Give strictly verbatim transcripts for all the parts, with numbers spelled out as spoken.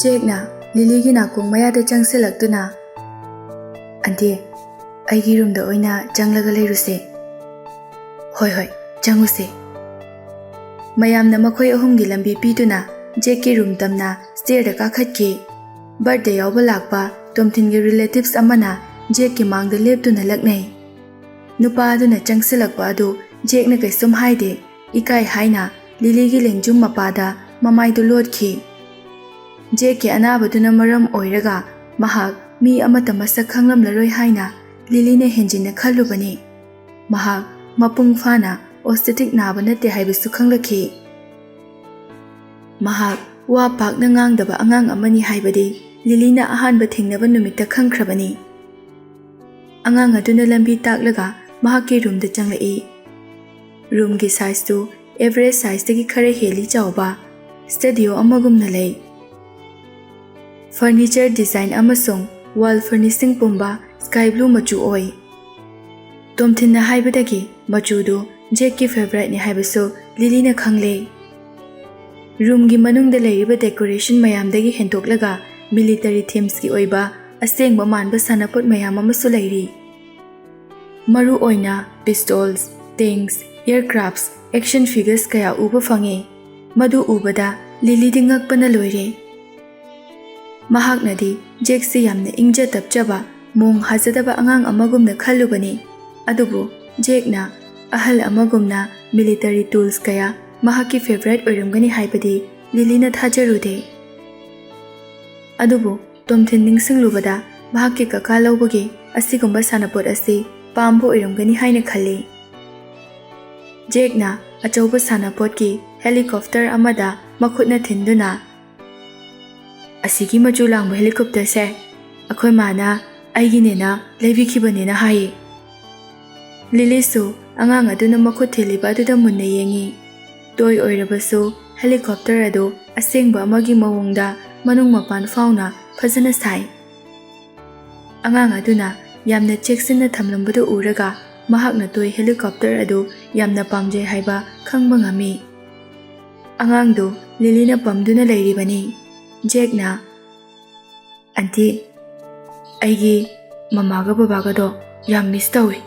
ꯖꯦꯛꯅ ꯂꯤꯂꯤꯒꯤ ꯅꯥꯀꯣꯡ ꯃꯌꯥꯗ ꯆꯪꯁꯤꯜꯂꯛꯇꯨꯅ, "ꯑꯟꯇꯤ, ꯑꯩꯒꯤ ꯔꯨꯝꯗ ꯑꯣꯏꯅ ꯆꯪꯂꯒ ꯂꯩꯔꯨꯁꯦ꯫" "ꯍꯣꯏ, ꯍꯣꯏ, ꯆꯪꯉꯨꯁꯦ꯫" ꯃꯌꯥꯝꯅ ꯃꯈꯣꯏ ꯑꯍꯨꯝꯒꯤ ꯂꯝꯕꯤ ꯄꯤꯗꯨꯅ ꯖꯦꯛꯀꯤ ꯔꯨꯝ ꯇꯝꯅ ꯁ꯭ꯇꯦꯌꯔꯗ ꯀꯥꯈꯠꯈꯤ꯫ ꯕꯔꯊꯗꯦ ꯌꯥꯎꯕ ꯂꯥꯛꯄ ꯇꯣꯝꯊꯤꯟꯒꯤ ꯔꯤꯂꯦꯇꯤꯚꯁ ꯑꯃꯅ ꯖꯦꯛꯀꯤ ꯃꯥꯡꯗ ꯂꯦꯞꯇꯨꯅ ꯂꯛꯅꯩ꯫ ꯅꯨꯄꯥ ꯑꯗꯨꯅ ꯆꯪꯁꯤꯜꯂꯛꯄ ꯑꯗꯨ ꯖꯦꯛꯅ ꯀꯩꯁꯨꯝ ꯍꯥꯏꯗꯦ꯫ ꯏꯀꯥꯏ ꯍꯥꯏꯅ ꯂꯤꯂꯤꯒꯤ ꯂꯦꯡꯖꯨꯝ ꯃꯄꯥꯗ ꯃꯃꯥꯏꯗꯨ ꯂꯣꯠꯈꯤ꯫ ꯖꯦꯛꯀꯤ ꯑꯅꯥꯕꯗꯨꯅ ꯃꯔꯝ ꯑꯣꯏꯔꯒ ꯃꯍꯥꯛ ꯃꯤ ꯑꯃꯠꯇ ꯃꯁꯛ ꯈꯪꯂꯝꯂꯔꯣꯏ ꯍꯥꯏꯅ ꯂꯤꯂꯤꯅ ꯍꯦꯟꯖꯤꯟꯅ ꯈꯜꯂꯨꯕꯅꯤ꯫ ꯃꯍꯥꯛ ꯃꯄꯨꯡ ꯐꯥꯅ ꯑꯣꯁꯇꯦꯇꯤꯛ ꯅꯥꯕ ꯅꯠꯇꯦ ꯍꯥꯏꯕꯁꯨ ꯈꯪꯂꯛꯈꯤ꯫ ꯃꯍꯥꯛ ꯋꯥ ꯄꯥꯛꯅ ꯉꯥꯡꯗꯕ ꯑꯉꯥꯡ ꯑꯃꯅꯤ ꯍꯥꯏꯕꯗꯤ ꯂꯤꯂꯤꯅ ꯑꯍꯥꯟꯕ ꯊꯦꯡꯅꯕ ꯅꯨꯃꯤꯠꯇ ꯈꯪꯈ꯭ꯔꯕꯅꯤ꯫ ꯑꯉꯥꯡ ꯑꯗꯨꯅ ꯂꯝꯕꯤ ꯇꯥꯛꯂꯒ ꯃꯍꯥꯛꯀꯤ ꯔꯨꯝꯗ ꯆꯪꯂꯛꯏ꯫ ꯔꯨꯝꯒꯤ ꯁꯥꯏꯖꯇꯨ ꯑꯦꯚꯔꯦꯖ ꯁꯥꯏꯖꯇꯒꯤ ꯈꯔ ꯍꯦꯜꯂꯤ ꯆꯥꯎꯕ, ꯁ꯭ꯇꯨꯗꯤꯑꯣ ꯑꯃꯒꯨꯝꯅ ꯂꯩ꯫ ꯐꯔꯅꯤꯆꯔ ꯗꯤꯖꯥꯏꯟ ꯑꯃꯁꯨꯡ ꯋꯥꯜ ꯐꯔꯅꯤꯁꯤꯡ ꯄꯨꯝꯕ ꯁ꯭ꯀꯥꯏ ꯕ꯭ꯂꯨ ꯃꯆꯨ ꯑꯣꯏ꯫ ꯇꯣꯝꯊꯤꯟꯅ ꯍꯥꯏꯕꯗꯒꯤ ꯃꯆꯨꯗꯨ ꯖꯦꯛꯀꯤ ꯐꯦꯚꯔꯥꯏꯠꯅꯤ ꯍꯥꯏꯕꯁꯨ ꯂꯤꯂꯤꯅ ꯈꯪꯂꯦ꯫ ꯔꯨꯝꯒꯤ ꯃꯅꯨꯡꯗ ꯂꯩꯔꯤꯕ ꯗꯦꯀꯣꯔꯦꯁꯟ ꯃꯌꯥꯝꯗꯒꯤ ꯍꯦꯟꯗꯣꯛꯂꯒ ꯃꯤꯂꯤꯇꯔꯤ ꯊꯤꯝꯁꯀꯤ ꯑꯣꯏꯕ ꯑꯁꯦꯡꯕ ꯃꯥꯟꯕ ꯁꯥꯟꯅꯄꯣꯠ ꯃꯌꯥꯝ ꯑꯃꯁꯨ ꯂꯩꯔꯤ꯫ ꯃꯔꯨ ꯑꯣꯏꯅ ꯄꯤꯁꯇꯣꯜꯁ, ꯇꯦꯡꯁ, ꯑꯦꯌꯔꯀ꯭ꯔꯥꯐꯠꯁ, ꯑꯦꯛꯁꯟ ꯐꯤꯒꯔꯁ ꯀꯌꯥ ꯎꯕ ꯐꯪꯉꯤ꯫ ꯃꯗꯨ ꯎꯕꯗ ꯂꯤꯂꯤꯗꯤ ꯉꯛꯄꯅ ꯂꯣꯏꯔꯦ꯫ ꯃꯍꯥꯛꯅꯗꯤ ꯖꯦꯛꯁꯤ ꯌꯥꯝꯅ ꯏꯪꯖ ꯇꯞꯆꯕ, ꯃꯣꯡ ꯍꯥꯖꯗꯕ ꯑꯉꯥꯡ ꯑꯃꯒꯨꯝꯅ ꯈꯜꯂꯨꯕꯅꯤ꯫ ꯑꯗꯨꯕꯨ ꯖꯦꯛꯅ ꯑꯍꯜ ꯑꯃꯒꯨꯝꯅ ꯃꯤꯂꯤꯇꯔꯤ ꯇꯨꯜꯁ ꯀꯌꯥ ꯃꯍꯥꯛꯀꯤ ꯐꯦꯚꯔꯥꯏꯠ ꯑꯣꯏꯔꯝꯒꯅꯤ ꯍꯥꯏꯕꯗꯤ ꯂꯤꯂꯤꯅ ꯊꯥꯖꯔꯨꯗꯦ꯫ ꯑꯗꯨꯕꯨ ꯇꯣꯝꯊꯤꯟ ꯅꯤꯡꯁꯤꯡꯂꯨꯕꯗ ꯃꯍꯥꯛꯀꯤ ꯀꯀꯥ ꯂꯧꯕꯒꯤ ꯑꯁꯤꯒꯨꯝꯕ ꯁꯥꯟꯅꯄꯣꯠ ꯑꯁꯤ ꯄꯥꯝꯕ ꯑꯣꯏꯔꯝꯒꯅꯤ ꯍꯥꯏꯅ ꯈꯜꯂꯤ꯫ ꯖꯦꯛꯅ ꯑꯆꯧꯕ ꯁꯥꯟꯅꯄꯣꯠꯀꯤ ꯍꯦꯂꯤꯀꯣꯞꯇꯔ ꯑꯃꯗ ꯃꯈꯨꯠꯅ ꯊꯤꯟꯗꯨꯅ, "ꯑꯁꯤꯒꯤ ꯃꯆꯨ ꯂꯥꯡꯕ ꯍꯦꯂꯤꯀꯣꯞꯇꯔꯁꯦ ꯑꯩꯈꯣꯏ ꯃꯥꯅ ꯑꯩꯒꯤꯅꯦꯅ ꯂꯩꯕꯤꯈꯤꯕꯅꯦꯅ" ꯍꯥꯏꯌꯦ꯫ ꯂꯤꯂꯤꯁꯨ ꯑꯉꯥꯡ ꯑꯗꯨꯅ ꯃꯈꯨꯠ ꯊꯤꯜꯂꯤꯕ ꯑꯗꯨꯗ ꯃꯨꯟꯅ ꯌꯦꯡꯉꯤ꯫ ꯇꯣꯏ ꯑꯣꯏꯔꯕꯁꯨ ꯍꯦꯂꯤꯀꯣꯞꯇꯔ ꯑꯗꯨ ꯑꯁꯦꯡꯕ ꯑꯃꯒꯤ ꯃꯑꯣꯡꯗ ꯃꯅꯨꯡ ꯃꯄꯥꯟ ꯐꯥꯎꯅ ꯐꯖꯅ ꯁꯥꯏ꯫ ꯑꯉꯥꯡ ꯑꯗꯨꯅ ꯌꯥꯝꯅ ꯆꯦꯛꯁꯤꯟꯅ ꯊꯝꯂꯝꯕꯗꯨ ꯎꯔꯒ ꯃꯍꯥꯛꯅ ꯇꯣꯏ ꯍꯦꯂꯤꯀꯣꯞꯇꯔ ꯑꯗꯨ ꯌꯥꯝꯅ ꯄꯥꯝꯖꯩ ꯍꯥꯏꯕ ꯈꯪꯕ ꯉꯝꯃꯤ꯫ ꯑꯉꯥꯡꯗꯨ ꯂꯤꯂꯤꯅ ꯄꯝꯗꯨꯅ ꯂꯩꯔꯤꯕꯅꯤ꯫ ꯖꯦꯛꯅ, "ꯑꯟꯇꯤ, ꯑꯩꯒꯤ ꯃꯃꯥꯒ ꯕꯕꯥꯒꯗꯣ ꯌꯥꯝ ꯃꯤꯁ ꯇꯧꯏ꯫"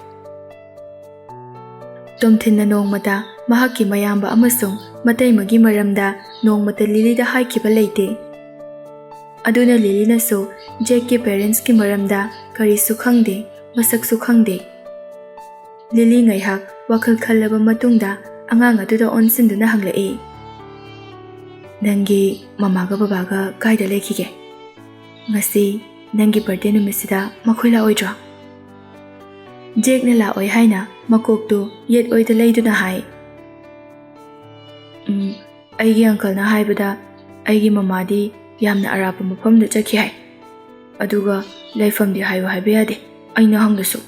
ꯇꯣꯝꯊꯤꯟꯅ ꯅꯣꯡꯃꯇ ꯃꯍꯥꯛꯀꯤ ꯃꯌꯥꯝꯕ ꯑꯃꯁꯨꯡ ꯃꯇꯩꯃꯒꯤ ꯃꯔꯝꯗ ꯅꯣꯡꯃꯇ ꯂꯤꯂꯤꯗ ꯍꯥꯏꯈꯤꯕ ꯂꯩꯇꯦ꯫ ꯑꯗꯨꯅ ꯂꯤꯂꯤꯅꯁꯨ ꯖꯦꯛꯀꯤ ꯄꯦꯔꯦꯟꯁꯀꯤ ꯃꯔꯝꯗ ꯀꯔꯤꯁꯨ ꯈꯪꯗꯦ, ꯃꯁꯛꯁꯨ ꯈꯪꯗꯦ꯫ ꯂꯤꯂꯤ ꯉꯥꯏꯍꯥꯛ ꯋꯥꯈꯜ ꯈꯜꯂꯕ ꯃꯇꯨꯡꯗ ꯑꯉꯥꯡ ꯑꯗꯨꯗ ꯑꯣꯟꯁꯤꯟꯗꯨꯅ ꯍꯪꯂꯛꯏ, "ꯅꯪꯒꯤ ꯃꯃꯥꯒ ꯕꯕꯥꯒ ꯀꯥꯏꯗ ꯂꯩꯈꯤꯒꯦ? ꯉꯁꯤ ꯅꯪꯒꯤ ꯕꯥꯔꯗꯦ ꯅꯨꯃꯤꯠꯁꯤꯗ ꯃꯈꯣꯏ ꯂꯥꯛꯑꯣꯏꯗ꯭ꯔꯣ?" ꯖꯦꯛꯅ ꯂꯥꯛꯑꯣꯏ ꯍꯥꯏꯅ ꯃꯀꯣꯛꯇꯨ ꯌꯦꯠ ꯑꯣꯏꯗ ꯂꯩꯗꯨꯅ ꯍꯥꯏ꯫ "ꯎꯝ, ꯑꯩꯒꯤ ꯑꯪꯀꯜꯅ ꯍꯥꯏꯕꯗ ꯑꯩꯒꯤ ꯃꯃꯥꯗꯤ ꯌꯥꯝꯅ ꯑꯔꯥꯞꯄ ꯃꯐꯝꯗ ꯆꯠꯈꯤ ꯍꯥꯏ꯫ ꯑꯗꯨꯒ ꯂꯩꯐꯝꯗꯤ ꯍꯥꯏꯌꯨ ꯍꯥꯏꯕ ꯌꯥꯗꯦ, ꯑꯩꯅ ꯍꯪꯂꯁꯨ꯫"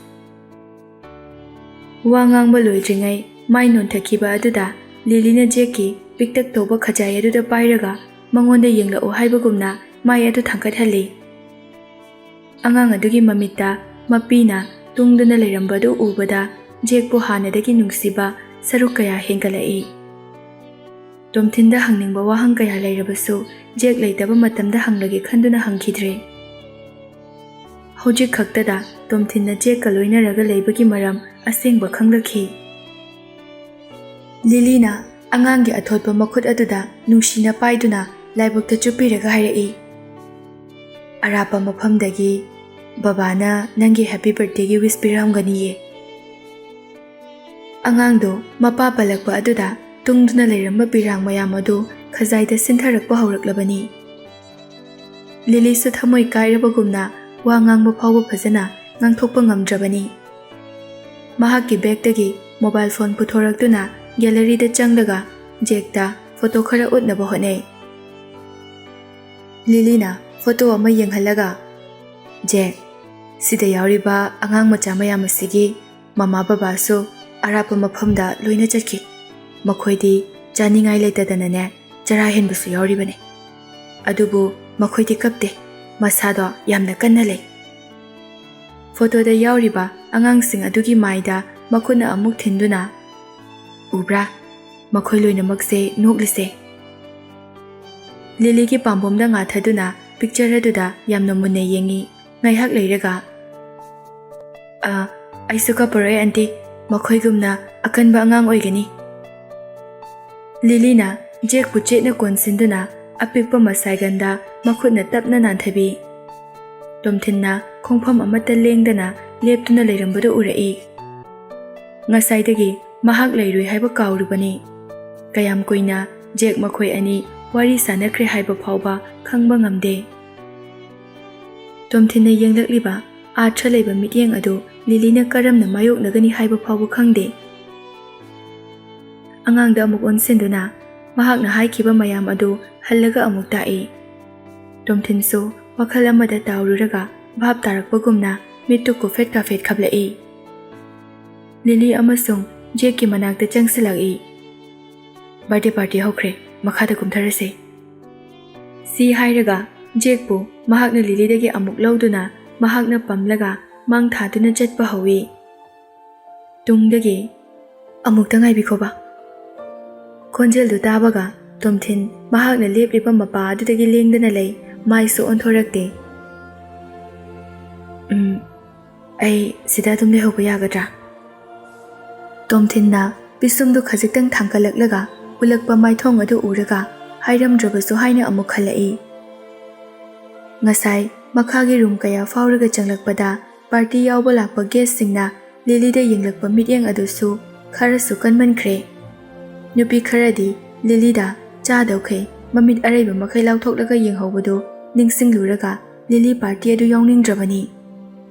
ꯋꯥ ꯉꯥꯡꯕ ꯂꯣꯏꯗ꯭ꯔꯤꯉꯩ ꯃꯥꯏ ꯅꯣꯟꯊꯈꯤꯕ ꯑꯗꯨꯗ ꯂꯤꯂꯤꯅ ꯖꯦꯛꯀꯤ ꯄꯤꯛꯇꯛ ꯇꯧꯕ ꯈꯖꯥꯏ ꯑꯗꯨꯗ ꯄꯥꯏꯔꯒ ꯃꯉꯣꯟꯗ ꯌꯦꯡꯂꯛꯎ ꯍꯥꯏꯕꯒꯨꯝꯅ ꯃꯥꯏ ꯑꯗꯨ ꯊꯥꯡꯒꯠꯍꯜꯂꯤ꯫ ꯑꯉꯥꯡ ꯑꯗꯨꯒꯤ ꯃꯃꯤꯠꯇ ꯃꯄꯤꯅ ꯇꯨꯡꯗꯨꯅ ꯂꯩꯔꯝꯕꯗꯨ ꯎꯕꯗ ꯖꯦꯛꯄꯨ ꯍꯥꯟꯅꯗꯒꯤ ꯅꯨꯡꯁꯤꯕ ꯁꯔꯨꯛ ꯀꯌꯥ ꯍꯦꯟꯒꯠꯂꯛꯏ꯫ ꯇꯣꯝꯊꯤꯟꯗ ꯍꯪꯅꯤꯡꯕ ꯋꯥꯍꯪ ꯀꯌꯥ ꯂꯩꯔꯕꯁꯨ ꯖꯦꯛ ꯂꯩꯇꯕ ꯃꯇꯝꯗ ꯍꯪꯂꯒꯦ ꯈꯟꯗꯨꯅ ꯍꯪꯈꯤꯗ꯭ꯔꯦ꯫ ꯍꯧꯖꯤꯛ ꯈꯛꯇꯗ ꯇꯣꯝꯊꯤꯟꯅ ꯖꯦꯛꯀ ꯂꯣꯏꯅꯔꯒ ꯂꯩꯕꯒꯤ ꯃꯔꯝ ꯑꯁꯦꯡꯕ ꯈꯪꯂꯛꯈꯤ꯫ ꯂꯤꯂꯤꯅ ꯑꯉꯥꯡꯒꯤ ꯑꯊꯣꯠꯄ ꯃꯈꯨꯠ ꯑꯗꯨꯗ ꯅꯨꯡꯁꯤꯅ ꯄꯥꯏꯗꯨꯅ ꯂꯥꯏꯕꯛꯇ ꯆꯨꯞꯄꯤꯔꯒ ꯍꯥꯏꯔꯛꯏ, "ꯑꯔꯥꯞꯄ ꯃꯐꯝꯗꯒꯤ ꯕꯕꯥꯅ ꯅꯪꯒꯤ ꯍꯦꯄꯤ ꯕꯥꯔꯊꯗꯦꯒꯤ ꯋꯤꯁ ꯄꯤꯔꯝꯒꯅꯤꯌꯦ꯫" ꯑꯉꯥꯡꯗꯣ ꯃꯄꯥ ꯄꯜꯂꯛꯄ ꯑꯗꯨꯗ ꯇꯨꯡꯗꯨꯅ ꯂꯩꯔꯝꯕ ꯄꯤꯔꯥꯡ ꯃꯌꯥꯝ ꯑꯗꯨ ꯈꯖꯥꯏꯗ ꯁꯤꯟꯊꯔꯛꯄ ꯍꯧꯔꯛꯂꯕꯅꯤ꯫ ꯂꯤꯂꯤꯁꯨ ꯊꯃꯣꯏ ꯀꯥꯏꯔꯕꯒꯨꯝꯅ ꯋꯥ ꯉꯥꯡꯕ ꯐꯥꯎꯕ ꯐꯖꯅ ꯉꯥꯡꯊꯣꯛꯄ ꯉꯝꯗ꯭ꯔꯕꯅꯤ꯫ ꯃꯍꯥꯛꯀꯤ ꯕꯦꯒꯇꯒꯤ ꯃꯣꯕꯥꯏꯜ ꯐꯣꯟ ꯄꯨꯊꯣꯔꯛꯇꯨꯅ ꯒꯦꯂꯔꯤꯗ ꯆꯪꯂꯒ ꯖꯦꯛꯇ ꯐꯣꯇꯣ ꯈꯔ ꯎꯠꯅꯕ ꯍꯣꯠꯅꯩ꯫ ꯂꯤꯂꯤꯅ ꯐꯣꯇꯣ ꯑꯃ ꯌꯦꯡꯍꯜꯂꯒ, "ꯖꯦꯛ, ꯁꯤꯗ ꯌꯥꯎꯔꯤꯕ ꯑꯉꯥꯡ ꯃꯆꯥ ꯃꯌꯥꯝ ꯑꯁꯤꯒꯤ ꯃꯃꯥ ꯕꯕꯥꯁꯨ ꯑꯔꯥꯞꯄ ꯃꯐꯝꯗ ꯂꯣꯏꯅ ꯆꯠꯈꯤ꯫ ꯃꯈꯣꯏꯗꯤ ꯆꯥꯅꯤꯡꯉꯥꯏ ꯂꯩꯇꯗꯅꯅꯦ ꯆꯔꯥ ꯍꯦꯟꯕꯁꯨ ꯌꯥꯎꯔꯤꯕꯅꯤ꯫ ꯑꯗꯨꯕꯨ ꯃꯈꯣꯏꯗꯤ ꯀꯞꯇꯦ, ꯃꯁꯥꯗꯣ ꯌꯥꯝꯅ ꯀꯟꯅ ꯂꯩ꯫" ꯐꯣꯇꯣꯗ ꯌꯥꯎꯔꯤꯕ ꯑꯉꯥꯡꯁꯤꯡ ꯑꯗꯨꯒꯤ ꯃꯥꯏꯗ ꯃꯈꯨꯠꯅ ꯑꯃꯨꯛ ꯊꯤꯟꯗꯨꯅ, "ꯎꯕ꯭ꯔꯥ? ꯃꯈꯣꯏ ꯂꯣꯏꯅꯃꯛꯁꯦ ꯅꯣꯛꯂꯤꯁꯦ꯫" ꯂꯤꯂꯤꯒꯤ ꯄꯥꯝꯕꯣꯝꯗ ꯉꯥꯊꯗꯨꯅ ꯄꯤꯛꯆꯔ ꯑꯗꯨꯗ ꯌꯥꯝꯅ ꯃꯨꯟꯅ ꯌꯦꯡꯉꯤ꯫ ꯉꯥꯏꯍꯥꯛ ꯂꯩꯔꯒ, "ꯑ, ꯑꯩꯁꯨ ꯀꯞꯄꯔꯣꯏ, ꯑꯟꯇꯤ꯫ ꯃꯈꯣꯏꯒꯨꯝꯅ ꯑꯀꯟꯕ ꯑꯉꯥꯡ ꯑꯣꯏꯒꯅꯤ꯫" ꯂꯤꯂꯤꯅ ꯖꯦꯛꯄꯨ ꯆꯦꯠꯅ ꯀꯣꯟꯁꯤꯟꯗꯨꯅ ꯑꯄꯤꯛꯄ ꯃꯁꯥꯏꯒꯟꯗ ꯃꯈꯨꯠꯅ ꯇꯞꯅ ꯅꯥꯟꯊꯕꯤ꯫ ꯇꯣꯝꯊꯤꯟꯅ ꯈꯣꯡꯐꯝ ꯑꯃꯠꯇ ꯂꯦꯡꯗꯅ ꯂꯦꯞꯇꯨꯅ ꯂꯩꯔꯝꯕꯗꯨ ꯎꯔꯛꯏ꯫ ꯉꯁꯥꯏꯗꯒꯤ ꯃꯍꯥꯛ ꯂꯩꯔꯨꯏ ꯍꯥꯏꯕ ꯀꯥꯎꯔꯨꯕꯅꯤ꯫ ꯀꯌꯥꯝ ꯀꯨꯏꯅ ꯖꯦꯛ ꯃꯈꯣꯏ ꯑꯅꯤ ꯋꯥꯔꯤ ꯁꯥꯟꯅꯈ꯭ꯔꯦ ꯍꯥꯏꯕ ꯐꯥꯎꯕ ꯈꯪꯕ ꯉꯝꯗꯦ꯫ ꯇꯣꯝꯊꯤꯟꯅ ꯌꯦꯡꯂꯛꯂꯤꯕ ꯑꯥꯔꯊ ꯂꯩꯕ ꯃꯤꯠꯌꯦꯡ ꯑꯗꯨ ꯂꯤꯂꯤꯅ ꯀꯔꯝꯅ ꯃꯥꯌꯣꯛꯅꯒꯅꯤ ꯍꯥꯏꯕ ꯐꯥꯎꯕ ꯈꯪꯗꯦ꯫ ꯑꯉꯥꯡꯗ ꯑꯃꯨꯛ ꯑꯣꯟꯁꯤꯟꯗꯨꯅ ꯃꯍꯥꯛꯅ ꯍꯥꯏꯈꯤꯕ ꯃꯌꯥꯝ ꯑꯗꯨ ꯍꯜꯂꯒ ꯑꯃꯨꯛ ꯇꯥꯛꯏ꯫ ꯇꯣꯝꯊꯤꯟꯁꯨ ꯋꯥꯈꯜ ꯑꯃꯗ ꯇꯥꯎꯔꯨꯔꯒ ꯚꯥꯞ ꯇꯥꯔꯛꯄꯒꯨꯝꯅ ꯃꯤꯠꯇꯨ ꯀꯨꯐꯦꯠ ꯀꯥꯐꯦꯠ ꯈꯞꯂꯛꯏ꯫ ꯂꯤꯂꯤ ꯑꯃꯁꯨꯡ ꯖꯦꯛꯀꯤ ꯃꯅꯥꯛꯇ ꯆꯪꯁꯤꯜꯂꯛꯏ꯫ "ꯕꯥꯔꯗꯦ ꯄꯥꯔꯇꯤ ꯍꯧꯈ꯭ꯔꯦ, ꯃꯈꯥꯗ ꯀꯨꯝꯊꯔꯁꯦ꯫" ꯁꯤ ꯍꯥꯏꯔꯒ ꯖꯦꯛꯄꯨ ꯃꯍꯥꯛꯅ ꯂꯤꯂꯤꯗꯒꯤ ꯑꯃꯨꯛ ꯂꯧꯗꯨꯅ ꯃꯍꯥꯛꯅ ꯄꯝꯂꯒ ꯃꯥꯡ ꯊꯥꯗꯨꯅ ꯆꯠꯄ ꯍꯧꯏ꯫ ꯇꯨꯡꯗꯒꯤ, "ꯑꯃꯨꯛꯇ ꯉꯥꯏꯕꯤꯈꯣꯕ꯫" ꯈꯣꯟꯖꯦꯜꯗꯨ ꯇꯥꯕꯒ ꯇꯣꯝꯊꯤꯟ ꯃꯍꯥꯛꯅ ꯂꯦꯞꯂꯤꯕ ꯃꯄꯥ ꯑꯗꯨꯗꯒꯤ ꯂꯦꯡꯗꯅ ꯂꯩ, ꯃꯥꯏꯁꯨ ꯑꯣꯟꯊꯣꯔꯛꯇꯦ꯫ "ꯎꯝ, ꯑꯩ ꯁꯤꯗ ꯑꯗꯨꯝ ꯂꯩꯍꯧꯕ ꯌꯥꯒꯗ꯭ꯔꯥ?" ꯇꯣꯝꯊꯤꯟꯅ ꯄꯤꯁꯨꯝꯗꯨ ꯈꯖꯤꯛꯇꯪ ꯊꯥꯡꯒꯠꯂꯛꯂꯒ ꯎꯂꯛꯄ ꯃꯥꯏꯊꯣꯡ ꯑꯗꯨ ꯎꯔꯒ ꯍꯥꯏꯔꯝꯗ꯭ꯔꯕꯁꯨ ꯍꯥꯏꯅ ꯑꯃꯨꯛ ꯈꯜꯂꯛꯏ꯫ ꯉꯁꯥꯏ ꯃꯈꯥꯒꯤ ꯔꯨꯝ ꯀꯌꯥ ꯐꯥꯎꯔꯒ ꯆꯪꯂꯛꯄꯗ ꯄꯥꯔꯇꯤ ꯌꯥꯎꯕ ꯂꯥꯛꯄ ꯒꯦꯁꯁꯤꯡꯅ ꯂꯤꯂꯤꯗ ꯌꯦꯡꯂꯛꯄ ꯃꯤꯠꯌꯦꯡ ꯑꯗꯨꯁꯨ ꯈꯔꯁꯨ ꯀꯟꯃꯟꯈ꯭ꯔꯦ꯫ ꯅꯨꯄꯤ ꯈꯔꯗꯤ ꯂꯤꯂꯤꯗ ꯆꯥꯗꯧꯈꯩ ꯃꯃꯤꯠ ꯑꯔꯩꯕ ꯃꯈꯩ ꯂꯥꯎꯊꯣꯛꯂꯒ ꯌꯦꯡꯍꯧꯕꯗꯨ ꯅꯤꯡꯁꯤꯡꯂꯨꯔꯒ ꯂꯤꯂꯤ ꯄꯥꯔꯇꯤ ꯑꯗꯨ ꯌꯥꯎꯅꯤꯡꯗ꯭ꯔꯕꯅꯤ꯫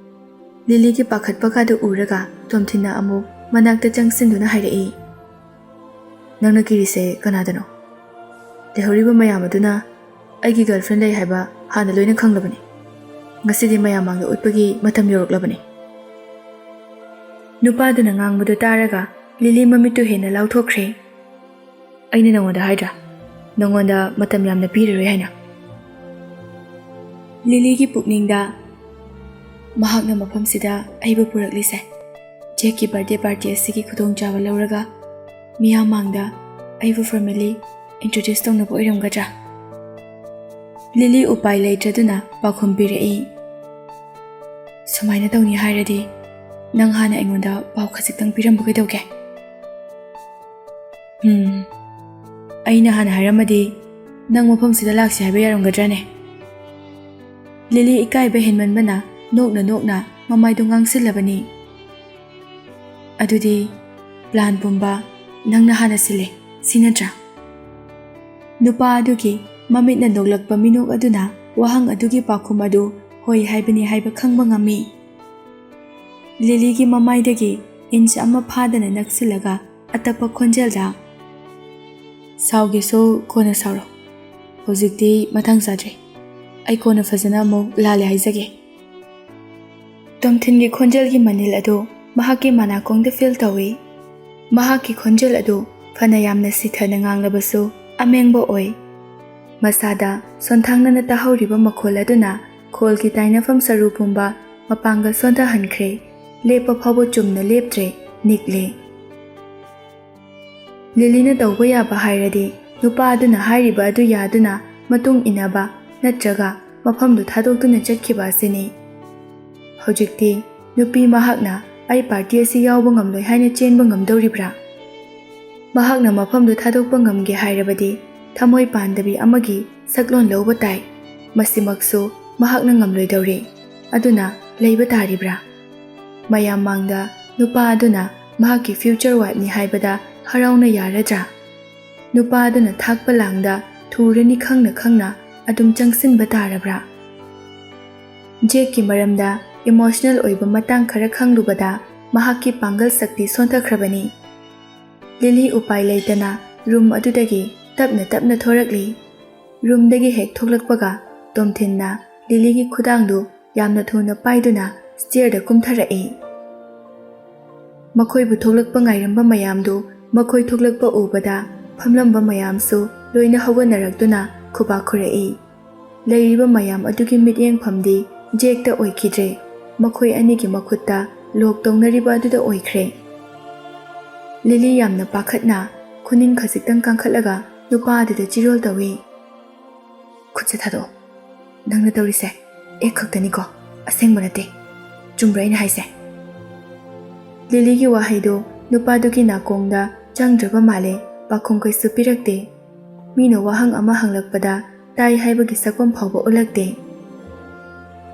ꯂꯤꯂꯤꯒꯤ ꯄꯥꯈꯠꯄꯒꯗꯨ ꯎꯔꯒ ꯇꯣꯝꯊꯤꯟꯅ ꯑꯃꯨꯛ ꯃꯅꯥꯛꯇ ꯆꯪꯁꯤꯟꯗꯨꯅ ꯍꯥꯏꯔꯛꯏ, "ꯅꯪꯅ ꯀꯤꯔꯤꯁꯦ ꯀꯅꯥꯗꯅꯣ? ꯂꯩꯍꯧꯔꯤꯕ ꯃꯌꯥꯝ ꯑꯗꯨꯅ ꯑꯩꯒꯤ ꯒꯔꯜꯐ꯭ꯔꯦꯟ ꯂꯩ ꯍꯥꯏꯕ ꯍꯥꯟꯅ ꯂꯣꯏꯅ ꯈꯪꯂꯕꯅꯤ꯫ ꯉꯁꯤꯗꯤ ꯃꯌꯥꯝ ꯃꯥꯡꯗ ꯎꯠꯄꯒꯤ ꯃꯇꯝ ꯌꯧꯔꯛꯂꯕꯅꯤ꯫" ꯅꯨꯄꯥꯗꯨꯅ ꯉꯥꯡꯕꯗꯨ ꯇꯥꯔꯒ ꯂꯤꯂꯤ ꯃꯃꯤꯠꯇꯨ ꯍꯦꯟꯅ ꯂꯥꯎꯊꯣꯛꯈ꯭ꯔꯦ꯫ "ꯑꯩꯅ ꯅꯉꯣꯟꯗ ꯍꯥꯏꯗ꯭ꯔꯥ, ꯅꯉꯣꯟꯗ ꯃꯇꯝ ꯌꯥꯝꯅ ꯄꯤꯔꯔꯣꯏ ꯍꯥꯏꯅ?" ꯂꯤꯂꯤꯒꯤ ꯄꯨꯛꯅꯤꯡꯗ, "ꯃꯍꯥꯛꯅ ꯃꯐꯝꯁꯤꯗ ꯑꯩꯕꯨ ꯄꯨꯔꯛꯂꯤꯁꯦ ꯖꯦꯛꯀꯤ ꯕꯥꯔꯗꯦ ꯄꯥꯔꯇꯤ ꯑꯁꯤꯒꯤ ꯈꯨꯗꯣꯡꯆꯥꯕ ꯂꯧꯔꯒ ꯃꯤꯌꯥꯝ ꯃꯥꯡꯗ ꯑꯩꯕꯨ ꯐꯣꯔꯃꯦꯜꯂꯤ ꯏꯟꯇ꯭ꯔꯣꯗ꯭ꯌꯨꯁ ꯇꯧꯅꯕ ꯑꯣꯏꯔꯝꯒꯗ꯭ꯔꯥ?" ꯂꯤꯂꯤ ꯎꯄꯥꯏ ꯂꯩꯇ꯭ꯔꯗꯨꯅ ꯄꯥꯎꯈꯨꯝ ꯄꯤꯔꯛꯏ, "ꯁꯨꯃꯥꯏꯅ ꯇꯧꯅꯤ ꯍꯥꯏꯔꯗꯤ ꯅꯪ ꯍꯥꯟꯅ ꯑꯩꯉꯣꯟꯗ ꯄꯥꯎ ꯈꯖꯤꯛꯇꯪ ꯄꯤꯔꯝꯕ ꯀꯩꯗꯧꯒꯦ?" "ꯎꯝ, ꯑꯩꯅ ꯍꯥꯟꯅ ꯍꯥꯏꯔꯝꯃꯗꯤ ꯅꯪ ꯃꯐꯝꯁꯤꯗ ꯂꯥꯛꯁꯤ ꯍꯥꯏꯕ ꯌꯥꯔꯝꯒꯗ꯭ꯔꯅꯦ?" ꯂꯤꯂꯤ ꯏꯀꯥꯏꯕ ꯍꯦꯟꯃꯟꯕꯅ ꯅꯣꯛꯅ ꯅꯣꯛꯅ ꯃꯃꯥꯏꯗꯨ ꯉꯥꯡꯁꯤꯜꯂꯕꯅꯤ꯫ "ꯑꯗꯨꯗꯤ ꯄ꯭ꯂꯥꯟ ꯄꯨꯝꯕ ꯅꯪꯅ ꯍꯥꯟꯅ ꯁꯤꯜꯂꯦ, ꯁꯤ ꯅꯠꯇ꯭ꯔꯥ?" ꯅꯨꯄꯥ ꯑꯗꯨꯒꯤ ꯃꯃꯤꯠꯅ ꯅꯣꯛꯂꯛꯄ ꯃꯤꯅꯣꯛ ꯑꯗꯨꯅ ꯋꯥꯍꯪ ꯑꯗꯨꯒꯤ ꯄꯥꯎꯈꯨꯝ ꯑꯗꯨ ꯍꯣꯏ ꯍꯥꯏꯕꯅꯤ ꯍꯥꯏꯕ ꯈꯪꯕ ꯉꯝꯃꯤ꯫ ꯂꯤꯂꯤꯒꯤ ꯃꯃꯥꯏꯗꯒꯤ ꯏꯟꯆ ꯑꯃ ꯐꯥꯗꯅ ꯅꯛꯁꯤꯜꯂꯒ ꯑꯇꯞꯄ ꯈꯣꯟꯖꯦꯜꯗ, "ꯁꯥꯎꯒꯦꯁꯨ ꯀꯣꯟꯅ ꯁꯥꯎꯔꯣ, ꯍꯧꯖꯤꯛꯇꯤ ꯃꯇꯥꯡ ꯆꯥꯗ꯭ꯔꯦ, ꯑꯩ ꯀꯣꯟꯅ ꯐꯖꯅ ꯑꯃꯨꯛ ꯂꯥꯜꯂꯦ ꯍꯥꯏꯖꯒꯦ꯫" ꯇꯣꯝꯊꯤꯟꯒꯤ ꯈꯣꯟꯖꯦꯜꯒꯤ ꯃꯅꯤꯜ ꯑꯗꯨ ꯃꯍꯥꯛꯀꯤ ꯃꯅꯥꯀꯣꯡꯗ ꯐꯤꯜ ꯇꯧꯏ꯫ ꯃꯍꯥꯛꯀꯤ ꯈꯣꯟꯖꯦꯜ ꯑꯗꯨ ꯐꯅ ꯌꯥꯝꯅ ꯁꯤꯊꯅ ꯉꯥꯡꯂꯕꯁꯨ ꯑꯃꯦꯡꯕ ꯑꯣꯏ꯫ ꯃꯁꯥꯗ ꯁꯣꯟꯊꯥꯡꯅꯅ ꯇꯥꯍꯧꯔꯤꯕ ꯃꯈꯣꯜ ꯑꯗꯨꯅ ꯈꯣꯜꯒꯤ ꯇꯥꯏꯅꯐꯝ ꯁꯔꯨ ꯄꯨꯝꯕ ꯃꯄꯥꯡꯒꯜ ꯁꯣꯟꯊꯍꯟꯈ꯭ꯔꯦ꯫ ꯂꯦꯞꯄ ꯐꯥꯎꯕ ꯆꯨꯝꯅ ꯂꯦꯞꯇ꯭ꯔꯦ, ꯅꯤꯛꯂꯦ꯫ ꯂꯤꯂꯤꯅ ꯇꯧꯕ ꯌꯥꯕ ꯍꯥꯏꯔꯗꯤ ꯅꯨꯄꯥ ꯑꯗꯨꯅ ꯍꯥꯏꯔꯤꯕ ꯑꯗꯨ ꯌꯥꯗꯨꯅ ꯃꯇꯨꯡ ꯏꯟꯅꯕ ꯅꯠꯇ꯭ꯔꯒ ꯃꯐꯝꯗꯨ ꯊꯥꯗꯣꯛꯇꯨꯅ ꯆꯠꯈꯤꯕ ꯑꯁꯤꯅꯤ꯫ ꯍꯧꯖꯤꯛꯇꯤ ꯅꯨꯄꯤ ꯃꯍꯥꯛꯅ ꯑꯩ ꯄꯥꯔꯇꯤ ꯑꯁꯤ ꯌꯥꯎꯕ ꯉꯝꯂꯣꯏ ꯍꯥꯏꯅ ꯆꯦꯟꯕ ꯉꯝꯗꯧꯔꯤꯕ꯭ꯔꯥ? ꯃꯍꯥꯛꯅ ꯃꯐꯝꯗꯨ ꯊꯥꯗꯣꯛꯄ ꯉꯝꯒꯦ ꯍꯥꯏꯔꯕꯗꯤ ꯊꯃꯣꯏ ꯄꯥꯟꯗꯕꯤ ꯑꯃꯒꯤ ꯁꯛꯂꯣꯟ ꯂꯧꯕ ꯇꯥꯏ꯫ ꯃꯁꯤꯃꯛꯁꯨ ꯃꯍꯥꯛꯅ ꯉꯝꯂꯣꯏꯗꯧꯔꯤ꯫ ꯑꯗꯨꯅ ꯂꯩꯕ ꯇꯥꯔꯤꯕ꯭ꯔꯥ? ꯃꯌꯥꯝ ꯃꯥꯡꯗ ꯅꯨꯄꯥ ꯑꯗꯨꯅ ꯃꯍꯥꯛꯀꯤ ꯐ꯭ꯌꯨꯆꯔ ꯋꯥꯏꯐꯅꯤ ꯍꯥꯏꯕꯗ ꯍꯔꯥꯎꯅ ꯌꯥꯔꯗ꯭ꯔꯥ? ꯅꯨꯄꯥ ꯑꯗꯨꯅ ꯊꯥꯛꯄ ꯂꯥꯡꯗ ꯊꯨꯔꯅꯤ ꯈꯪꯅ ꯈꯪꯅ ꯑꯗꯨꯝ ꯆꯪꯁꯤꯟꯕ ꯇꯥꯔꯕ꯭ꯔꯥ? ꯖꯦꯛꯀꯤ ꯃꯔꯝꯗ ꯏꯃꯣꯁꯅꯦꯜ ꯑꯣꯏꯕ ꯃꯇꯥꯡ ꯈꯔ ꯈꯪꯂꯨꯕꯗ ꯃꯍꯥꯛꯀꯤ ꯄꯥꯡꯒꯜ ꯁꯛꯇꯤ ꯁꯣꯟꯊꯈ꯭ꯔꯕꯅꯤ꯫ ꯂꯤꯂꯤ ꯎꯄꯥꯏ ꯂꯩꯇꯅ ꯔꯨꯝ ꯑꯗꯨꯗꯒꯤ ꯇꯞꯅ ꯇꯞꯅ ꯊꯣꯔꯛꯂꯤ꯫ ꯔꯨꯝꯗꯒꯤ ꯍꯦꯛ ꯊꯣꯛꯂꯛꯄꯒ ꯇꯣꯝꯊꯤꯟꯅ ꯂꯤꯂꯤꯒꯤ ꯈꯨꯗꯥꯡꯗꯨ ꯌꯥꯝꯅ ꯊꯨꯅ ꯄꯥꯏꯗꯨꯅ ꯁ꯭ꯇꯤꯌꯔꯗ ꯀꯨꯝꯊꯔꯛꯏ꯫ ꯃꯈꯣꯏꯕꯨ ꯊꯣꯛꯂꯛꯄ ꯉꯥꯏꯔꯝꯕ ꯃꯌꯥꯝꯗꯨ ꯃꯈꯣꯏ ꯊꯣꯛꯂꯛꯄ ꯎꯕꯗ ꯐꯝꯂꯝꯕ ꯃꯌꯥꯝꯁꯨ ꯂꯣꯏꯅ ꯍꯧꯒꯠꯅꯔꯛꯇꯨꯅ ꯈꯨꯕꯥꯛ ꯈꯨꯔꯛꯏ꯫ ꯂꯩꯔꯤꯕ ꯃꯌꯥꯝ ꯑꯗꯨꯒꯤ ꯃꯤꯠꯌꯦꯡꯐꯝꯗꯤ ꯖꯦꯛꯇ ꯑꯣꯏꯈꯤꯗ꯭ꯔꯦ꯫ ꯃꯈꯣꯏ ꯑꯅꯤꯒꯤ ꯃꯈꯨꯠꯇ ꯂꯣꯛ ꯇꯧꯅꯔꯤꯕ ꯑꯗꯨꯗ ꯑꯣꯏꯈ꯭ꯔꯦ꯫ ꯂꯤꯂꯤ ꯌꯥꯝꯅ ꯄꯥꯈꯠꯅ ꯈꯨꯅꯤꯡ ꯈꯖꯤꯛꯇꯪ ꯀꯥꯡꯈꯠꯂꯒ ꯅꯨꯄꯥ ꯑꯗꯨꯗ ꯆꯤꯔꯣꯜ ꯇꯧꯏ꯫ ꯈꯨꯠꯁꯦ ꯊꯥꯗꯣꯛꯑꯣ꯫ ꯅꯪꯅ ꯇꯧꯔꯤꯁꯦ ꯑꯦꯛ ꯈꯛꯇꯅꯤꯀꯣ, ꯑꯁꯦꯡꯕ ꯅꯠꯇꯦ꯫ ꯆꯨꯝꯕ꯭ꯔꯥ ꯑꯩꯅ ꯍꯥꯏꯁꯦ?" ꯂꯤꯂꯤꯒꯤ ꯋꯥꯍꯩꯗꯣ ꯅꯨꯄꯥꯗꯨꯒꯤ ꯅꯥꯀꯣꯡꯗ ꯆꯪꯗ꯭ꯔꯕ ꯃꯥꯜꯂꯦ꯫ ꯄꯥꯈꯨꯝ ꯀꯩꯁꯨ ꯄꯤꯔꯛꯇꯦ꯫ ꯃꯤꯅ ꯋꯥꯍꯪ ꯑꯃ ꯍꯪꯂꯛꯄꯗ ꯇꯥꯏ ꯍꯥꯏꯕꯒꯤ ꯁꯛꯐꯝ ꯐꯥꯎꯕ ꯎꯠꯂꯛꯇꯦ꯫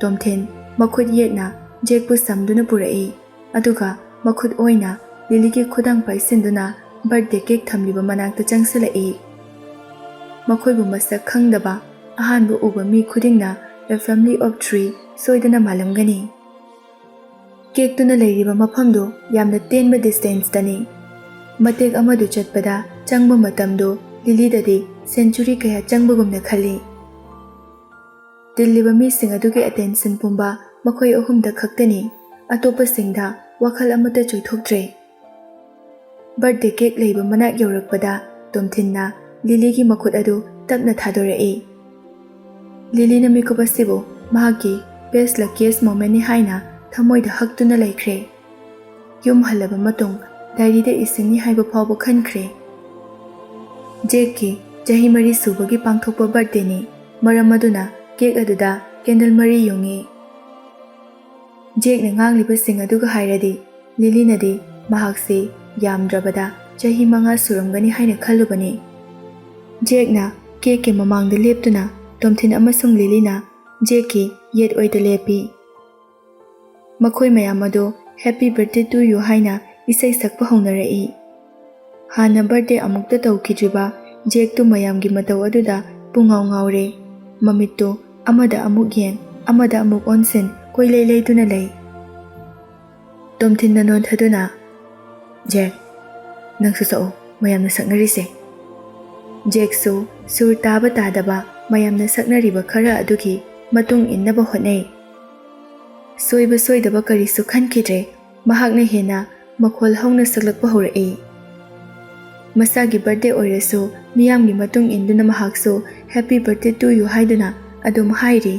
ꯇꯣꯝꯊꯤꯟ ꯃꯈꯨꯠ ꯌꯦꯠꯅ ꯖꯦꯛꯄꯨ ꯁꯝꯗꯨꯅ ꯄꯨꯔꯛꯏ, ꯑꯗꯨꯒ ꯃꯈꯨꯠ ꯑꯣꯏꯅ ꯂꯤꯂꯤꯒꯤ ꯈꯨꯗꯥꯡ ꯄꯥꯏꯁꯤꯟꯗꯨꯅ ꯕꯔꯊꯗꯦ ꯀꯦꯛ ꯊꯝꯂꯤꯕ ꯃꯅꯥꯛꯇ ꯆꯪꯁꯤꯜꯂꯛꯏ꯫ ꯃꯈꯣꯏꯕꯨ ꯃꯁꯛ ꯈꯪꯗꯕ ꯑꯍꯥꯟꯕ ꯎꯕ ꯃꯤ ꯈꯨꯗꯤꯡꯅ A Family of Three ꯁꯣꯏꯗꯅ ꯃꯥꯜꯂꯝꯒꯅꯤ꯫ ꯀꯦꯛꯇꯨꯅ ꯂꯩꯔꯤꯕ ꯃꯐꯝꯗꯨ ꯌꯥꯝꯅ ꯇꯦꯟꯕ ꯗꯤꯁꯇꯦꯟꯁꯇꯅꯤ꯫ ꯃꯇꯦꯛ ꯑꯃꯗꯨ ꯆꯠꯄꯗ ꯆꯪꯕ ꯃꯇꯝꯗꯨ ꯂꯤꯂꯤꯗꯗꯤ ꯁꯦꯟꯆꯨꯔꯤ ꯀꯌꯥ ꯆꯪꯕꯒꯨꯝꯅ ꯈꯜꯂꯤ꯫ ꯇꯤꯜꯂꯤꯕ ꯃꯤꯁꯤꯡ ꯑꯗꯨꯒꯤ ꯑꯦꯇꯦꯟꯁꯟ ꯄꯨꯝꯕ ꯃꯈꯣꯏ ꯑꯍꯨꯝꯗ ꯈꯛꯇꯅꯤ꯫ ꯑꯇꯣꯞꯄꯁꯤꯡꯗ ꯋꯥꯈꯜ ꯑꯃꯠꯇ ꯆꯣꯏꯊꯣꯛꯇ꯭ꯔꯦ꯫ ꯕꯔꯊꯗꯦ ꯀꯦꯛ ꯂꯩꯕ ꯃꯅꯥꯛ ꯌꯧꯔꯛꯄꯗ ꯇꯣꯝꯊꯤꯟꯅ ꯂꯤꯂꯤꯒꯤ ꯃꯈꯨꯠ ꯑꯗꯨ ꯇꯞꯅ ꯊꯥꯗꯣꯔꯛꯏ꯫ ꯂꯤꯂꯤꯅ ꯃꯤꯀꯨꯞ ꯑꯁꯤꯕꯨ ꯃꯍꯥꯛꯀꯤ best luckiest momentꯅꯤ ꯍꯥꯏꯅ ꯊꯃꯣꯏꯗ ꯍꯛꯇꯨꯅ ꯂꯩꯈ꯭ꯔꯦ꯫ ꯌꯨꯝ ꯍꯜꯂꯕ ꯃꯇꯨꯡ ꯗꯥꯏꯔꯤꯗ ꯏꯁꯤꯟꯅꯤ ꯍꯥꯏꯕ ꯐꯥꯎꯕ ꯈꯟꯈ꯭ꯔꯦ꯫ ꯖꯦꯛꯀꯤ ꯆꯍꯤ ꯃꯔꯤ ꯁꯨꯕꯒꯤ ꯄꯥꯡꯊꯣꯛꯄ ꯕꯔꯊꯗꯦꯅꯤ꯫ ꯃꯔꯝ ꯑꯗꯨꯅ ꯀꯦꯛ ꯑꯗꯨꯗ ꯀꯦꯟꯗꯜ ꯃꯔꯤ ꯌꯨꯡꯉꯤ꯫ ꯖꯦꯛꯅ ꯉꯥꯡꯂꯤꯕꯁꯤꯡ ꯑꯗꯨꯒ ꯍꯥꯏꯔꯗꯤ ꯂꯤꯂꯤꯅꯗꯤ ꯃꯍꯥꯛꯁꯤ ꯌꯥꯝꯗ꯭ꯔꯕꯗ ꯆꯍꯤ ꯃꯉꯥ ꯁꯨꯔꯝꯒꯅꯤ ꯍꯥꯏꯅ ꯈꯜꯂꯨꯕꯅꯤ꯫ ꯖꯦꯛꯅ ꯀꯦꯛꯀꯤ ꯃꯃꯥꯡꯗ ꯂꯦꯞꯇꯨꯅ ꯇꯣꯝꯊꯤꯟ ꯑꯃꯁꯨꯡ ꯂꯤꯂꯤꯅ ꯖꯦꯛꯀꯤ ꯌꯦꯠ ꯑꯣꯏꯗ ꯂꯦꯞꯄꯤ꯫ ꯃꯈꯣꯏ ꯃꯌꯥꯝ ꯑꯗꯨ Happy Birthday to You ꯍꯥꯏꯅ ꯏꯁꯩ ꯁꯛꯄ ꯍꯧꯅꯔꯛꯏ꯫ ꯍꯥꯟꯅ ꯕꯔꯊꯗꯦ ꯑꯃꯨꯛꯇ ꯇꯧꯈꯤꯗ꯭ꯔꯤꯕ ꯖꯦꯛꯇꯨ ꯃꯌꯥꯝꯒꯤ ꯃꯇꯧ ꯑꯗꯨꯗ ꯄꯨꯡꯉꯥꯎ ꯉꯥꯎꯔꯦ꯫ ꯃꯃꯤꯠꯇꯨ ꯑꯃꯗ ꯑꯃꯨꯛ ꯌꯦꯡ, ꯑꯃꯗ ꯑꯃꯨꯛ ꯑꯣꯟꯁꯤꯟ, ꯀꯣꯏꯂꯩ ꯂꯩꯗꯨꯅ ꯂꯩ꯫ ꯇꯣꯝꯊꯤꯟꯅ ꯅꯣꯟꯊꯗꯨꯅ, "ꯖꯦꯛ, ꯅꯪꯁꯨ ꯁꯛꯎ, ꯃꯌꯥꯝꯅ ꯁꯛꯅꯔꯤꯁꯦ꯫" ꯖꯦꯛꯁꯨ ꯁꯨꯔ ꯇꯥꯕ ꯇꯥꯗꯕ ꯃꯌꯥꯝꯅ ꯁꯛꯅꯔꯤꯕ ꯈꯔ ꯑꯗꯨꯒꯤ ꯃꯇꯨꯡ ꯏꯟꯅꯕ ꯍꯣꯠꯅꯩ꯫ ꯁꯣꯏꯕ ꯁꯣꯏꯗꯕ ꯀꯔꯤꯁꯨ ꯈꯟꯈꯤꯗ꯭ꯔꯦ꯫ ꯃꯍꯥꯛꯅ ꯍꯦꯟꯅ ꯃꯈꯣꯜ ꯍꯧꯅ ꯁꯛꯂꯛꯄ ꯍꯧꯔꯛꯏ꯫ ꯃꯁꯥꯒꯤ ꯕꯔꯊꯗꯦ ꯑꯣꯏꯔꯁꯨ ꯃꯤꯌꯥꯝꯒꯤ ꯃꯇꯨꯡ ꯏꯟꯗꯨꯅ ꯃꯍꯥꯛꯁꯨ Happy Birthday to You ꯍꯥꯏꯗꯨꯅ ꯑꯗꯨꯝ ꯍꯥꯏꯔꯤ꯫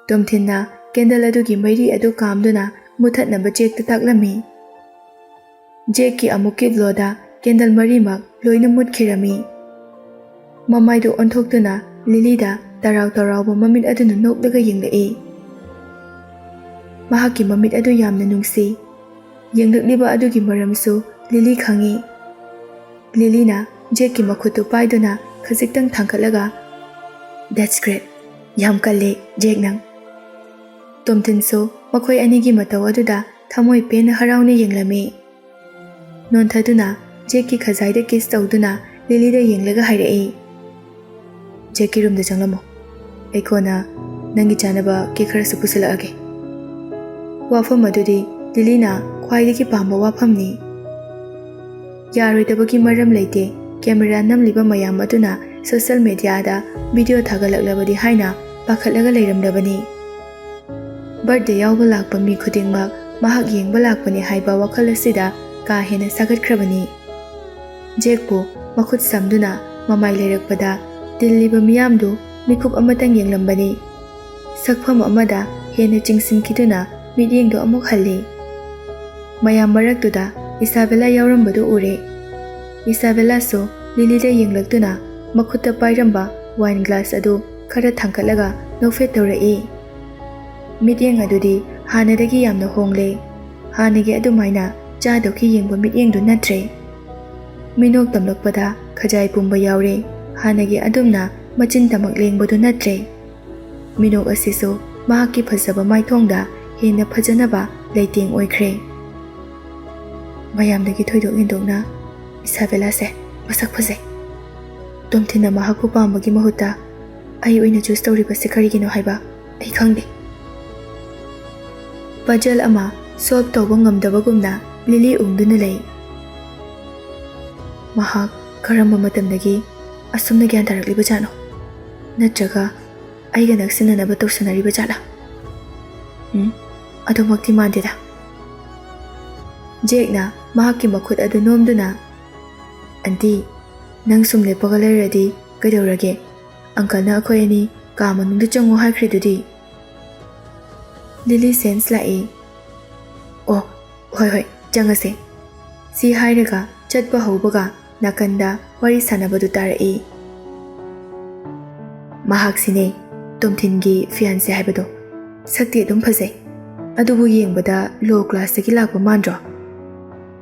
ꯇꯣꯝꯊꯤꯟꯅ ꯀꯦꯟꯗꯜ ꯑꯗꯨꯒꯤ ꯃꯩꯔꯤ ꯑꯗꯨ ꯀꯥꯝꯗꯨꯅ ꯃꯨꯊꯠꯅꯕ ꯖꯦꯛꯇ ꯇꯥꯛꯂꯝꯃꯤ꯫ ꯖꯦꯛꯀꯤ ꯑꯃꯨꯛꯀꯤ ꯒ꯭ꯂꯣꯗ ꯀꯦꯟꯗꯜ ꯃꯔꯤꯃꯛ ꯂꯣꯏꯅ ꯃꯨꯠꯈꯤꯔꯝꯃꯤ꯫ ꯃꯃꯥꯏꯗꯨ ꯑꯣꯟꯊꯣꯛꯇꯨꯅ ꯂꯤꯂꯤꯗ ꯇꯔꯥꯎ ꯇꯔꯥꯎꯕ ꯃꯃꯤꯠ ꯑꯗꯨꯅ ꯅꯣꯛꯂꯒ ꯌꯦꯡꯂꯛꯏ꯫ ꯃꯍꯥꯛꯀꯤ ꯃꯃꯤꯠ ꯑꯗꯨ ꯌꯥꯝꯅ ꯅꯨꯡꯁꯤ꯫ ꯌꯦꯡꯂꯛꯂꯤꯕ ꯑꯗꯨꯒꯤ ꯃꯔꯝꯁꯨ ꯂꯤꯂꯤ ꯈꯪꯏ꯫ ꯂꯤꯂꯤꯅ ꯖꯦꯛꯀꯤ ꯃꯈꯨꯠꯇꯨ ꯄꯥꯏꯗꯨꯅ ꯈꯖꯤꯛꯇꯪ ꯊꯥꯡꯒꯠꯂꯒ, "That's great. ꯌꯥꯝ ꯀꯜꯂꯦ, ꯖꯦꯛ ꯅꯪ꯫" ꯇꯣꯝꯊꯤꯟꯁꯨ ꯃꯈꯣꯏ ꯑꯅꯤꯒꯤ ꯃꯇꯧ ꯑꯗꯨꯗ ꯊꯃꯣꯏ ꯄꯦꯟꯅ ꯍꯔꯥꯎꯅ ꯌꯦꯡꯂꯝꯃꯤ꯫ ꯅꯣꯟꯊꯗꯨꯅ ꯖꯦꯛꯀꯤ ꯈꯖꯥꯏꯗ kiss ꯇꯧꯗꯨꯅ ꯂꯤꯂꯤꯗ ꯌꯦꯡꯂꯒ ꯍꯥꯏꯔꯛꯏ, "ꯖꯦꯛꯀꯤ ꯔꯨꯝꯗ ꯆꯪꯂꯝꯃꯣ꯫ ꯑꯩ ꯀꯣꯟꯅ ꯅꯪꯒꯤ ꯆꯥꯅꯕ cake ꯈꯔꯁꯨ ꯄꯨꯁꯤꯜꯂꯛꯑꯒꯦ꯫" ꯋꯥꯐꯝ ꯑꯗꯨꯗꯤ ꯂꯤꯂꯤꯅ ꯈ꯭ꯋꯥꯏꯗꯒꯤ ꯄꯥꯝꯕ ꯋꯥꯐꯝꯅꯤ꯫ ꯌꯥꯔꯣꯏꯗꯕꯒꯤ ꯃꯔꯝ ꯂꯩꯇꯦ꯫ Camera ꯅꯝꯂꯤꯕ ꯃꯌꯥꯝ ꯑꯗꯨꯅ social media ꯗ video ꯊꯥꯒꯠꯂꯛꯂꯕꯗꯤ ꯍꯥꯏꯅ ꯄꯥꯈꯠꯂꯒ ꯂꯩꯔꯝꯂꯕꯅꯤ꯫ Birthday ꯌꯥꯎꯕ ꯂꯥꯛꯄ ꯃꯤ ꯈꯨꯗꯤꯡꯃꯛ ꯃꯍꯥꯛ ꯌꯦꯡꯕ ꯂꯥꯛꯄꯅꯤ ꯍꯥꯏꯕ ꯋꯥꯈꯜ ꯑꯁꯤꯗ ꯀꯥ ꯍꯦꯟꯅ ꯁꯥꯒꯠꯈ꯭ꯔꯕꯅꯤ꯫ ꯖꯦꯛꯄꯨ ꯃꯈꯨꯠ ꯁꯝꯗꯨꯅ ꯃꯃꯥꯏ ꯂꯩꯔꯛꯄꯗ ꯇꯤꯜꯂꯤꯕ ꯃꯤꯌꯥꯝꯗꯨ ꯃꯤꯀꯨꯞ ꯑꯃꯇꯪ ꯌꯦꯡꯂꯝꯕꯅꯤ꯫ ꯁꯛꯐꯝ ꯑꯃꯗ ꯍꯦꯟꯅ ꯆꯤꯡꯁꯤꯟꯈꯤꯗꯨꯅ ꯃꯤꯠꯌꯦꯡꯗꯨ ꯑꯃꯨꯛ ꯍꯜꯂꯤ꯫ ꯃꯌꯥꯝ ꯃꯔꯛꯇꯨꯗ ꯏꯁꯥꯕꯦꯂꯥ ꯌꯥꯎꯔꯝꯕꯗꯨ ꯎꯔꯦ꯫ ꯏꯁꯥꯕꯦꯂꯥꯁꯨ ꯂꯤꯂꯤꯗ ꯌꯦꯡꯂꯛꯇꯨꯅ ꯃꯈꯨꯠꯇ ꯄꯥꯏꯔꯝꯕ wine glass ꯑꯗꯨ ꯈꯔ ꯊꯥꯡꯒꯠꯂꯒ ꯅꯣꯛꯐꯦꯠ ꯇꯧꯔꯛꯏ꯫ ꯃꯤꯠꯌꯦꯡ ꯑꯗꯨꯗꯤ ꯍꯥꯟꯅꯗꯒꯤ ꯌꯥꯝꯅ ꯍꯣꯡꯂꯦ꯫ ꯍꯥꯟꯅꯒꯤ ꯑꯗꯨꯃꯥꯏꯅ ꯆꯥꯗꯧꯈꯤ ꯌꯦꯡꯕ ꯃꯤꯠꯌꯦꯡꯗꯨ ꯅꯠꯇ꯭ꯔꯦ꯫ ꯃꯤꯅꯣꯛ ꯇꯝꯂꯛꯄꯗ ꯈꯖꯥꯏ ꯄꯨꯝꯕ ꯌꯥꯎꯔꯦ꯫ ꯍꯥꯟꯅꯒꯤ ꯑꯗꯨꯝꯅ ꯃꯆꯤꯟ ꯇꯃꯛ ꯂꯦꯡꯕꯗꯨ ꯅꯠꯇ꯭ꯔꯦ꯫ ꯃꯤꯅꯣꯛ ꯑꯁꯤꯁꯨ ꯃꯍꯥꯛꯀꯤ ꯐꯖꯕ ꯃꯥꯏꯊꯣꯡꯗ ꯍꯦꯟꯅ ꯐꯖꯅꯕ ꯂꯩꯇꯦꯡ ꯑꯣꯏꯈ꯭ꯔꯦ꯫ ꯃꯌꯥꯝꯗꯒꯤ ꯊꯣꯏꯗꯣꯛ ꯍꯦꯟꯗꯣꯛꯅ ꯏꯁꯥꯕꯦꯂꯥꯁꯦ ꯃꯁꯛ ꯐꯖꯩ꯫ ꯇꯣꯝꯊꯤꯟꯅ ꯃꯍꯥꯛꯄꯨ ꯄꯥꯝꯕꯒꯤ ꯃꯍꯨꯠꯇ ꯑꯩ ꯑꯣꯏꯅ choose ꯇꯧꯔꯤꯕꯁꯦ ꯀꯔꯤꯒꯤꯅꯣ ꯍꯥꯏꯕ ꯑꯩ ꯈꯪꯗꯦ꯫ Puzzle ꯑꯃ solve ꯇꯧꯕ ꯉꯝꯗꯕꯒꯨꯝꯅ ꯂꯤꯂꯤ ꯎꯪꯗꯨꯅ ꯂꯩ꯫ ꯃꯍꯥꯛ ꯀꯔꯝꯕ ꯃꯇꯝꯗꯒꯤ ꯑꯁꯨꯝꯅ ꯒ꯭ꯌꯥꯟ ꯇꯥꯔꯛꯂꯤꯕꯖꯥꯠꯅꯣ? ꯅꯠꯇ꯭ꯔꯒ ꯑꯩꯒ ꯅꯛꯁꯤꯟꯅꯅꯕ ꯇꯧꯁꯟꯅꯔꯤꯕ ꯖꯥꯠꯂꯥ? ꯎꯝ, ꯑꯗꯨꯃꯛꯇꯤ ꯃꯥꯟꯗꯦꯗ꯫ ꯖꯦꯛꯅ ꯃꯍꯥꯛꯀꯤ ꯃꯈꯨꯠ ꯑꯗꯨ ꯅꯣꯝꯗꯨꯅ, "ꯑꯟꯇꯤ, ꯅꯪ ꯁꯨꯝ ꯂꯦꯞꯄꯒ ꯂꯩꯔꯗꯤ ꯀꯩꯗꯧꯔꯒꯦ? ꯑꯪꯀꯜꯅ ꯑꯩꯈꯣꯏ ꯑꯅꯤ ꯀꯥ ꯃꯅꯨꯡꯗ ꯆꯪꯉꯣ ꯍꯥꯏꯈ꯭ꯔꯤꯗꯨꯗꯤ?" ꯂꯤꯂꯤ sense ꯂꯥꯛꯏ꯫ "ꯑꯣ, ꯍꯣꯏ ꯍꯣꯏ, ꯆꯪꯉꯁꯦ꯫" ꯁꯤ ꯍꯥꯏꯔꯒ ꯆꯠꯄ ꯍꯧꯕꯒ ꯅꯥꯀꯟꯗ ꯋꯥꯔꯤ ꯁꯥꯟꯅꯕꯗꯨ ꯇꯥꯔꯛꯏ꯫ ꯃꯍꯥꯛꯁꯤꯅꯦ ꯇꯣꯝꯊꯤꯟꯒꯤ ꯐꯤꯌꯥꯟꯁꯦ ꯍꯥꯏꯕꯗꯣ꯫ ꯁꯛꯇꯤ ꯑꯗꯨꯝ ꯐꯖꯩ, ꯑꯗꯨꯕꯨ ꯌꯦꯡꯕꯗ ꯂꯣ ꯀ꯭ꯂꯥꯁꯇꯒꯤ ꯂꯥꯛꯄ ꯃꯥꯟꯗ꯭ꯔꯣ?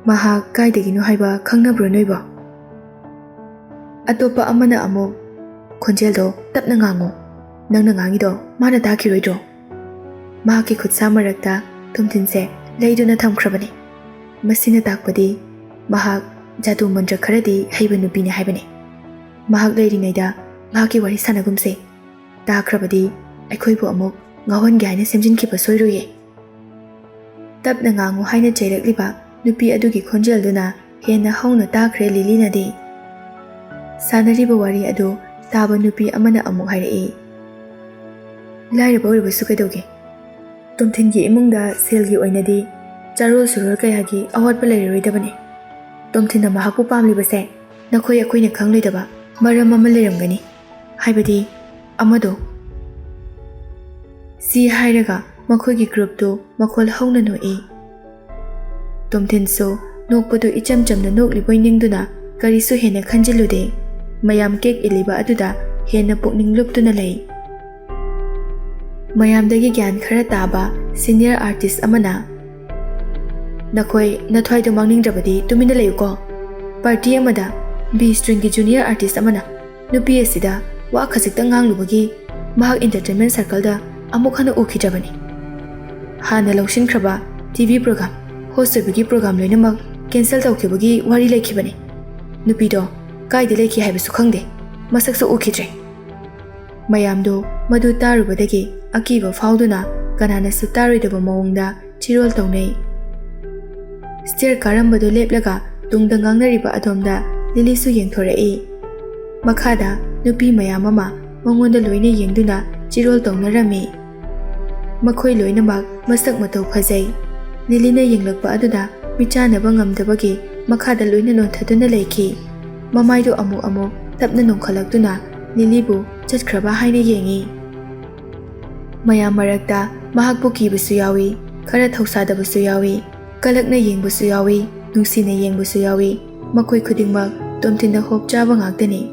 ꯃꯍꯥꯛ ꯀꯥꯏꯗꯒꯤꯅꯣ ꯍꯥꯏꯕ ꯈꯪꯅꯕ꯭ꯔꯣ ꯅꯣꯏꯕꯣ? ꯑꯇꯣꯞꯄ ꯑꯃꯅ ꯑꯃꯨꯛ, "ꯈꯣꯟꯖꯦꯜꯗꯣ ꯇꯞꯅ ꯉꯥꯡꯉꯣ, ꯅꯪꯅ ꯉꯥꯡꯉꯤꯗꯣ ꯃꯥꯅ ꯇꯥꯈꯤꯔꯣꯏꯗ꯭ꯔꯣ?" ꯃꯍꯥꯛꯀꯤ ꯈꯨꯠꯁꯥ ꯃꯔꯛꯇ ꯇꯣꯝꯊꯤꯟꯁꯦ ꯂꯩꯗꯨꯅ ꯊꯝꯈ꯭ꯔꯕꯅꯤ꯫ ꯃꯁꯤꯅ ꯇꯥꯛꯄꯗꯤ ꯃꯍꯥꯛ ꯖꯥꯗꯨ ꯃꯟꯇ꯭ꯔ ꯈꯔꯗꯤ ꯍꯩꯕ ꯅꯨꯄꯤꯅꯤ ꯍꯥꯏꯕꯅꯤ꯫ ꯃꯍꯥꯛ ꯂꯩꯔꯤꯉꯩꯗ ꯃꯍꯥꯛꯀꯤ ꯋꯥꯔꯤ ꯁꯥꯟꯅꯒꯨꯝꯁꯦ꯫ ꯇꯥꯈ꯭ꯔꯕꯗꯤ ꯑꯩꯈꯣꯏꯕꯨ ꯑꯃꯨꯛ ꯉꯥꯎꯍꯟꯒꯦ ꯍꯥꯏꯅ ꯁꯦꯝꯖꯤꯟꯈꯤꯕ ꯁꯣꯏꯔꯣꯏꯌꯦ꯫ ꯇꯞꯅ ꯉꯥꯡꯉꯨ ꯍꯥꯏꯅ ꯆꯩꯔꯛꯂꯤꯕ ꯅꯨꯄꯤ ꯑꯗꯨꯒꯤ ꯈꯣꯟꯖꯦꯜꯗꯨꯅ ꯍꯦꯟꯅ ꯍꯧꯅ ꯇꯥꯈ꯭ꯔꯦ ꯂꯤꯂꯤꯅꯗꯤ꯫ ꯁꯥꯟꯅꯔꯤꯕ ꯋꯥꯔꯤ ꯑꯗꯨ ꯇꯥꯕ ꯅꯨꯄꯤ ꯑꯃꯅ ꯑꯃꯨꯛ ꯍꯥꯏꯔꯛꯏ, "ꯂꯥꯏꯔꯕ ꯑꯣꯏꯔꯕꯁꯨ ꯀꯩꯗꯧꯒꯦ? ꯇꯣꯝꯊꯤꯟꯒꯤ ꯏꯃꯨꯡꯗ ꯁꯦꯜꯒꯤ ꯑꯣꯏꯅꯗꯤ ꯆꯥꯔꯣꯜ ꯁꯨꯔꯣꯜ ꯀꯌꯥꯒꯤ ꯑꯋꯥꯠꯄ ꯂꯩꯔꯔꯣꯏꯗꯕꯅꯤ꯫ ꯇꯣꯝꯊꯤꯟꯅ ꯃꯍꯥꯛꯄꯨ ꯄꯥꯝꯂꯤꯕꯁꯦ ꯅꯈꯣꯏ ꯑꯩꯈꯣꯏꯅ ꯈꯪꯂꯣꯏꯗꯕ ꯃꯔꯝ ꯑꯃ ꯂꯩꯔꯝꯒꯅꯤ, ꯍꯥꯏꯕꯗꯤ ꯑꯃꯗꯣ"꯫ ꯁꯤ ꯍꯥꯏꯔꯒ ꯃꯈꯣꯏꯒꯤ ꯒ꯭ꯔꯨꯞꯇꯨ ꯃꯈꯣꯜ ꯍꯧꯅ ꯅꯣꯛꯏ꯫ ꯇꯣꯝꯊꯤꯟꯁꯨ ꯅꯣꯛꯄꯗꯨ ꯏꯆꯝ ꯆꯝꯅ ꯅꯣꯛꯂꯤꯕꯣꯏ ꯅꯤꯡꯗꯨꯅ ꯀꯔꯤꯁꯨ ꯍꯦꯟꯅ ꯈꯟꯖꯤꯜꯂꯨꯗꯦ꯫ ꯃꯌꯥꯝ ꯀꯦꯛ ꯏꯜꯂꯤꯕ ꯑꯗꯨꯗ ꯍꯦꯟꯅ ꯄꯨꯛꯅꯤꯡ ꯂꯨꯞꯇꯨꯅ ꯂꯩ꯫ ꯃꯌꯥꯝꯗꯒꯤ ꯒ꯭ꯌꯥꯟ ꯈꯔ ꯇꯥꯕ ꯁꯤꯅꯤꯌꯔ ꯑꯥꯔꯇꯤꯁ ꯑꯃꯅ, "ꯅꯈꯣꯏ ꯅꯊ꯭ꯋꯥꯏꯗꯣ ꯃꯥꯡꯅꯤꯡꯗ꯭ꯔꯕꯗꯤ ꯇꯨꯃꯤꯟꯅ ꯂꯩꯌꯨꯀꯣ꯫ ꯄꯥꯔꯇꯤ ꯑꯃꯗ ꯕꯤ ꯁ꯭ꯇ꯭ꯔꯤꯡꯒꯤ ꯖꯨꯅꯤꯌꯔ ꯑꯥꯔꯇꯤꯁ ꯑꯃꯅ ꯅꯨꯄꯤ ꯑꯁꯤꯗ ꯋꯥ ꯈꯖꯤꯛꯇꯪ ꯉꯥꯡꯂꯨꯕꯒꯤ ꯃꯍꯥꯛ ꯏꯟꯇꯔꯇꯦꯟꯃꯦꯟ ꯁꯔꯀꯜꯗ ꯑꯃꯨꯛ ꯍꯟꯅ ꯎꯈꯤꯗ꯭ꯔꯕꯅꯤ꯫ ꯍꯥꯟꯅ ꯂꯧꯁꯤꯟꯈ꯭ꯔꯕ ꯇꯤ ꯚꯤ ꯄ꯭ꯔꯣꯒ꯭ꯔꯥꯝ, ꯍꯣꯁ ꯑꯣꯏꯕꯒꯤ ꯄ꯭ꯔꯣꯒ꯭ꯔꯥꯝ ꯂꯣꯏꯅꯃꯛ ꯀꯦꯟꯁꯦꯜ ꯇꯧꯈꯤꯕꯒꯤ ꯋꯥꯔꯤ ꯂꯩꯈꯤꯕꯅꯤ꯫ ꯅꯨꯄꯤꯗꯣ ꯀꯥꯏꯗ ꯂꯩꯈꯤ ꯍꯥꯏꯕꯁꯨ ꯈꯪꯗꯦ, ꯃꯁꯛꯁꯨ ꯎꯈꯤꯗ꯭ꯔꯦ"꯫ ꯃꯌꯥꯝꯗꯨ ꯃꯗꯨ ꯇꯥꯔꯨꯕꯗꯒꯤ ꯑꯀꯤꯕ ꯐꯥꯎꯗꯨꯅ ꯀꯅꯥꯅꯁꯨ ꯇꯥꯔꯣꯏꯗꯕ ꯃꯑꯣꯡꯗ ꯆꯤꯔꯣꯜ ꯇꯧꯅꯩ꯫ ꯁ꯭ꯇꯦꯌꯔ ꯀꯥꯔꯝꯕꯗꯨ ꯂꯦꯞꯂꯒ ꯇꯨꯡꯗ ꯉꯥꯡꯅꯔꯤꯕ ꯑꯗꯣꯝꯗ ꯂꯤꯂꯤꯁꯨ ꯌꯦꯡꯊꯣꯔꯛꯏ꯫ ꯃꯈꯥꯗ ꯅꯨꯄꯤ ꯃꯌꯥꯝ ꯑꯃ ꯃꯉꯣꯟꯗ ꯂꯣꯏꯅ ꯌꯦꯡꯗꯨꯅ ꯆꯤꯔꯣꯜ ꯇꯧꯅꯔꯝꯃꯤ꯫ ꯃꯈꯣꯏ ꯂꯣꯏꯅꯃꯛ ꯃꯁꯛ ꯃꯇꯧ ꯐꯖꯩ꯫ ꯂꯤꯂꯤꯅ ꯌꯦꯡꯂꯛꯄ ꯑꯗꯨꯗ ꯃꯤꯠꯆꯥꯟꯅꯕ ꯉꯝꯗꯕꯒꯤ ꯃꯈꯥꯗ ꯂꯣꯏꯅ ꯅꯣꯟꯊꯗꯨꯅ ꯂꯩꯈꯤ꯫ ꯃꯃꯥꯏꯗꯨ ꯑꯃꯨꯛ ꯑꯃꯨꯛ ꯇꯞꯅ ꯅꯣꯡꯈꯠꯂꯛꯇꯨꯅ ꯂꯤꯂꯤꯕꯨ ꯆꯠꯈ꯭ꯔꯕ ꯍꯥꯏꯅ ꯌꯦꯡꯏ꯫ ꯃꯌꯥꯝ ꯃꯔꯛꯇ ꯃꯍꯥꯛꯄꯨ ꯀꯤꯕꯁꯨ ꯌꯥꯎꯏ, ꯈꯔ ꯊꯧꯁꯥꯗꯕꯁꯨ ꯌꯥꯎꯏ, ꯀꯂꯛꯅ ꯌꯦꯡꯕꯁꯨ ꯌꯥꯎꯏ, ꯅꯨꯡꯁꯤꯅ ꯌꯦꯡꯕꯁꯨ ꯌꯥꯎꯏ꯫ ꯃꯈꯣꯏ ꯈꯨꯗꯤꯡꯃꯛ ꯇꯣꯝꯊꯤꯟꯗ ꯍꯣꯞ ꯆꯥꯕ ꯉꯥꯛꯇꯅꯤ꯫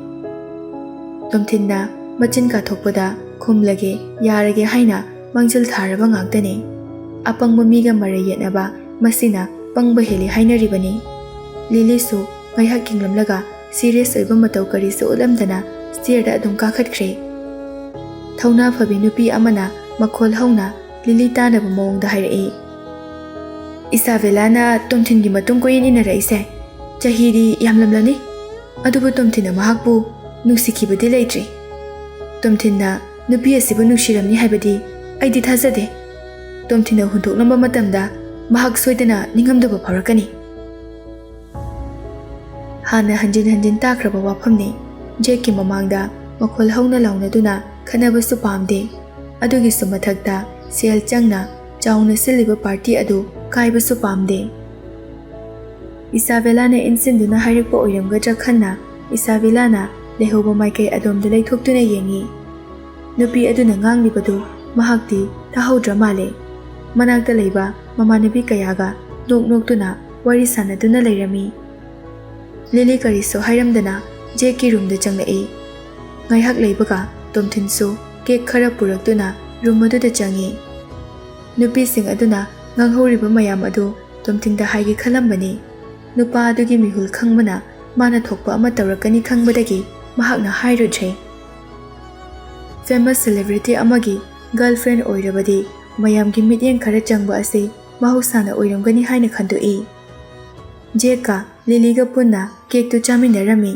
ꯇꯣꯝꯊꯤꯟꯅ ꯃꯆꯤꯟ ꯀꯥꯊꯣꯛꯄꯗ ꯈꯨꯝꯂꯒꯦ, ꯌꯥꯔꯒꯦ ꯍꯥꯏꯅ ꯃꯥꯡꯖꯤꯜ ꯊꯥꯔꯕ ꯉꯥꯛꯇꯅꯤ꯫ ꯑꯄꯪꯕ ꯃꯤꯒ ꯃꯔꯩ ꯌꯦꯠꯅꯕ ꯃꯁꯤꯅ ꯄꯪꯕ ꯍꯦꯜꯂꯤ ꯍꯥꯏꯅꯔꯤꯕꯅꯤ꯫ ꯂꯤꯂꯤꯁꯨ ꯉꯥꯏꯍꯥꯛ ꯌꯦꯡꯂꯝꯂꯒ serious ꯑꯣꯏꯕ ꯃꯇꯧ ꯀꯔꯤꯁꯨ ꯎꯠꯂꯝꯗꯅ stairꯗ ꯑꯗꯨꯝ ꯀꯥꯈꯠꯈ꯭ꯔꯦ꯫ ꯊꯧꯅꯥ ꯐꯕꯤ ꯅꯨꯄꯤ ꯑꯃꯅ ꯃꯈꯣꯜ ꯍꯧꯅ ꯂꯤꯂꯤ ꯇꯥꯅꯕ ꯃꯑꯣꯡꯗ ꯍꯥꯏꯔꯛꯏ꯫ "ꯏꯁꯥꯕꯦꯂꯥꯅ ꯇꯣꯝꯊꯤꯟꯒꯤ ꯃꯇꯨꯡ ꯀꯣꯏꯏꯟ ꯏꯟꯅꯔꯛꯏꯁꯦ ꯆꯍꯤꯗꯤ ꯌꯥꯝꯂꯝꯂꯅꯤ, ꯑꯗꯨꯕꯨ ꯇꯣꯝꯊꯤꯟꯅ ꯃꯍꯥꯛꯄꯨ ꯅꯨꯡꯁꯤꯈꯤꯕꯗꯤ ꯂꯩꯇ꯭ꯔꯤ꯫ ꯇꯣꯝꯊꯤꯟꯅ ꯅꯨꯄꯤ ꯑꯁꯤꯕꯨ ꯅꯨꯡꯁꯤꯔꯝꯅꯤ ꯍꯥꯏꯕꯗꯤ ꯑꯩꯗꯤ ꯊꯥꯖꯗꯦ꯫ ꯇꯣꯝꯊꯤꯟꯅ ꯍꯨꯟꯗꯣꯛꯂꯝꯕ ꯃꯇꯝꯗ ꯃꯍꯥꯛ ꯁꯣꯏꯗꯅ ꯅꯤꯡꯉꯝꯗꯕ ꯐꯥꯎꯔꯛꯀꯅꯤ꯫" ꯍꯥꯟꯅ ꯍꯟꯖꯤꯟ ꯍꯟꯖꯤꯟ ꯇꯥꯈ꯭ꯔꯕ ꯋꯥꯐꯝꯅꯤ꯫ ꯖꯦꯛꯀꯤ ꯃꯃꯥꯡꯗ ꯃꯈꯣꯜ ꯍꯧꯅ ꯂꯥꯎꯅꯗꯨꯅ ꯈꯠꯅꯕꯁꯨ ꯄꯥꯝꯗꯦ꯫ ꯑꯗꯨꯒꯤꯁꯨ ꯃꯊꯛꯇ ꯁꯦꯜ ꯆꯪꯅ ꯆꯥꯎꯅ ꯁꯤꯜꯂꯤꯕ party ꯑꯗꯨ ꯀꯥꯏꯕꯁꯨ ꯄꯥꯝꯗꯦ꯫ ꯏꯁꯥꯕꯦꯂꯥꯅ ꯏꯟꯁꯤꯟꯗꯨꯅ ꯍꯥꯏꯔꯛꯄ ꯑꯣꯏꯔꯝꯒꯗ꯭ꯔꯥ ꯈꯟꯅ ꯏꯁꯥꯕꯦꯂꯥꯅ ꯂꯩꯍꯧꯕ ꯃꯥꯏꯀꯩ ꯑꯗꯣꯝꯗ ꯂꯩꯊꯣꯛꯇꯨꯅ ꯌꯦꯡꯏ꯫ ꯅꯨꯄꯤ ꯑꯗꯨꯅ ꯉꯥꯡꯂꯤꯕꯗꯨ ꯃꯍꯥꯛꯇꯤ ꯇꯥꯍꯧꯗ꯭ꯔ ꯃꯥꯜꯂꯦ꯫ ꯃꯅꯥꯛꯇ ꯂꯩꯕ ꯃꯃꯥꯟꯅꯕꯤ ꯀꯌꯥꯒ ꯅꯣꯛ ꯅꯣꯛꯇꯨꯅ ꯋꯥꯔꯤ ꯁꯥꯟꯅꯗꯨꯅ ꯂꯩꯔꯝꯃꯤ꯫ ꯂꯤꯂꯤ ꯀꯔꯤꯁꯨ ꯍꯥꯏꯔꯝꯗꯅ ꯖꯦꯛꯀꯤ roomꯗ ꯆꯪꯂꯛꯏ꯫ ꯉꯥꯏꯍꯥꯛ ꯂꯩꯕꯒ ꯇꯣꯝꯊꯤꯟꯁꯨ cake ꯈꯔ ꯄꯨꯔꯛꯇꯨꯅ room ꯑꯗꯨꯗ ꯆꯪꯏ꯫ ꯅꯨꯄꯤꯁꯤꯡ ꯑꯗꯨꯅ ꯉꯥꯡꯍꯧꯔꯤꯕ ꯃꯌꯥꯝ ꯑꯗꯨ ꯇꯣꯝꯊꯤꯟꯗ ꯍꯥꯏꯒꯦ ꯈꯜꯂꯝꯕꯅꯤ꯫ ꯅꯨꯄꯥ ꯑꯗꯨꯒꯤ ꯃꯤꯍꯨꯜ ꯈꯪꯕꯅ ꯃꯥꯅ ꯊꯣꯛꯄ ꯑꯃ ꯇꯧꯔꯛꯀꯅꯤ ꯈꯪꯕꯗꯒꯤ ꯃꯍꯥꯛꯅ ꯍꯥꯏꯔꯨꯗ꯭ꯔꯦ꯫ Famous celebrity ꯑꯃꯒꯤ girlfriend ꯑꯣꯏꯔꯕꯗꯤ ꯃꯌꯥꯝꯒꯤ ꯃꯤꯠꯌꯦꯡ ꯈꯔ ꯆꯪꯕ ꯑꯁꯤ ꯃꯍꯧꯁꯥꯅ ꯑꯣꯏꯔꯝꯒꯅꯤ ꯍꯥꯏꯅ ꯈꯟꯗꯣꯛꯏ꯫ ꯖꯦꯛꯀ ꯂꯤꯂꯤꯒ ꯄꯨꯟꯅ cakeꯇꯨ ꯆꯥꯃꯤꯟꯅꯔꯝꯃꯤ꯫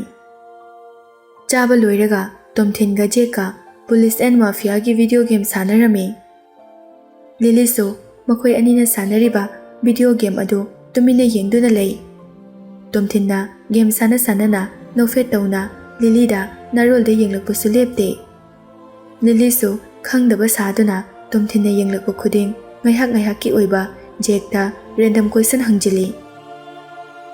ꯆꯥꯕ ꯂꯣꯏꯔꯒ ꯇꯣꯝꯊꯤꯟꯒ ꯖꯦꯛꯀ Police and Mafiaꯒꯤ video game ꯁꯥꯟꯅꯔꯝꯃꯤ꯫ ꯂꯤꯂꯤꯁꯨ ꯃꯈꯣꯏ ꯑꯅꯤꯅ ꯁꯥꯟꯅꯔꯤꯕ video game ꯑꯗꯨ ꯇꯨꯃꯤꯟꯅ ꯌꯦꯡꯗꯨꯅ ꯂꯩ꯫ ꯇꯣꯝꯊꯤꯟꯅ game ꯁꯥꯟꯅ ꯁꯥꯟꯅꯅ ꯅꯣꯛꯐꯦꯠ ꯇꯧꯅ ꯂꯤꯂꯤꯗ ꯅꯥꯔꯣꯜꯗ ꯌꯦꯡꯂꯛꯄꯁꯨ ꯂꯦꯞꯇꯦ꯫ ꯂꯤꯂꯤꯁꯨ ꯈꯪꯗꯕ ꯁꯥꯗꯨꯅ ꯇꯣꯝꯊꯤꯟꯅ ꯌꯦꯡꯂꯛꯄ ꯈꯨꯗꯤꯡ ꯉꯥꯏꯍꯥꯛ ꯉꯥꯏꯍꯥꯛꯀꯤ ꯑꯣꯏꯕ ꯖꯦꯛꯇ random question ꯍꯪꯖꯤꯜꯂꯤ꯫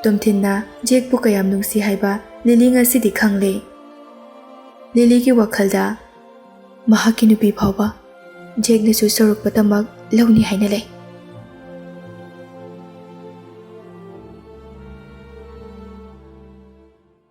ꯇꯣꯝꯊꯤꯟꯅ ꯖꯦꯛꯄꯨ ꯀꯌꯥꯝ ꯅꯨꯡꯁꯤ ꯍꯥꯏꯕ ꯂꯤꯂꯤ ꯉꯁꯤꯗꯤ ꯈꯪꯂꯦ꯫ ꯂꯤꯂꯤꯒꯤ ꯋꯥꯈꯜꯗ ꯃꯍꯥꯛꯀꯤ ꯅꯨꯄꯤ ꯐꯥꯎꯕ ꯖꯦꯛꯅ choose ꯇꯧꯔꯛꯄꯇꯃꯛ ꯂꯧꯅꯤ ꯍꯥꯏꯅ ꯂꯩ꯫